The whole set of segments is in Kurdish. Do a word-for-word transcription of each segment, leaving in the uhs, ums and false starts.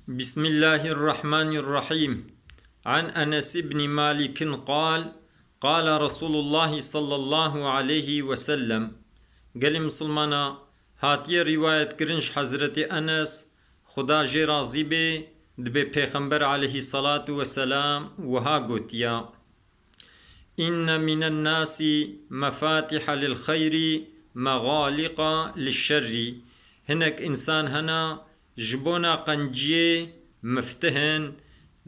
بسم الله الرحمن الرحيم. عن أنس بن مالك قال: قال رسول الله صلى الله عليه وسلم. Gelê Misilmana, hatiye rîwayetkirin ji Hezretê Enes, Xuda jê razî bê, dibê Pêxember aleyhî salatu weselam wiha gotiya: إن من الناس مفاتح للخير مغالق للشر. Hinek însan hene, ji bona qenciyê miftih in,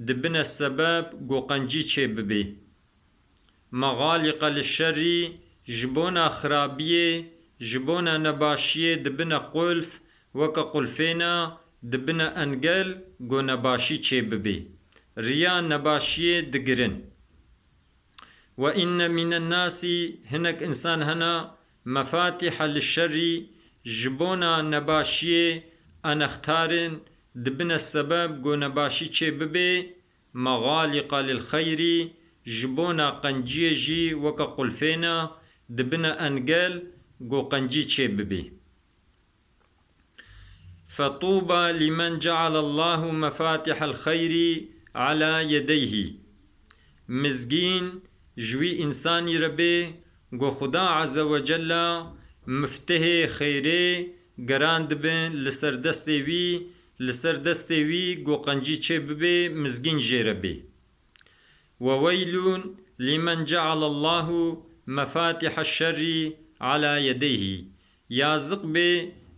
dibine sebeb ku qencî çêbibê. مغالق للشر, ji bona xirabiyê, ji bona nebaşiyê dibine qulf, weke qulfêna dibine engel ku nebaşî çêbibê. Riya nebaşiyê digirin. وإن من الناس, hinek însan hene, مفاتح للشر, ji bona nebaşiyê anextar in, dibine sebeb ku nebaşî çêbibê, مغالق للخير, ji bona qenciyê jî weke qulfêna dibine engel ku qencî çêbibê. فطوبى لمن جعل الله مفاتح الخير على يديه. Mizgîn ji wî însanî re bê ku Xuda Azze ve Cella miftihê xeyrê gerandibin li ser destê wî, li ser destê wî ku qencî çêbibê, mizgîn jê re bê. وويل لمن جعل الله مفاتح الشر على يديه. Yaziq bê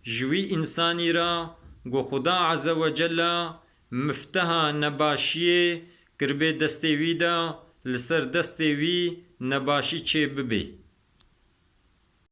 ji wî însanî re ku Xuda Azze ve Cella mifteha nebaşiyê kiribê destê wî de, li ser destê wî nebaşî çêbibê.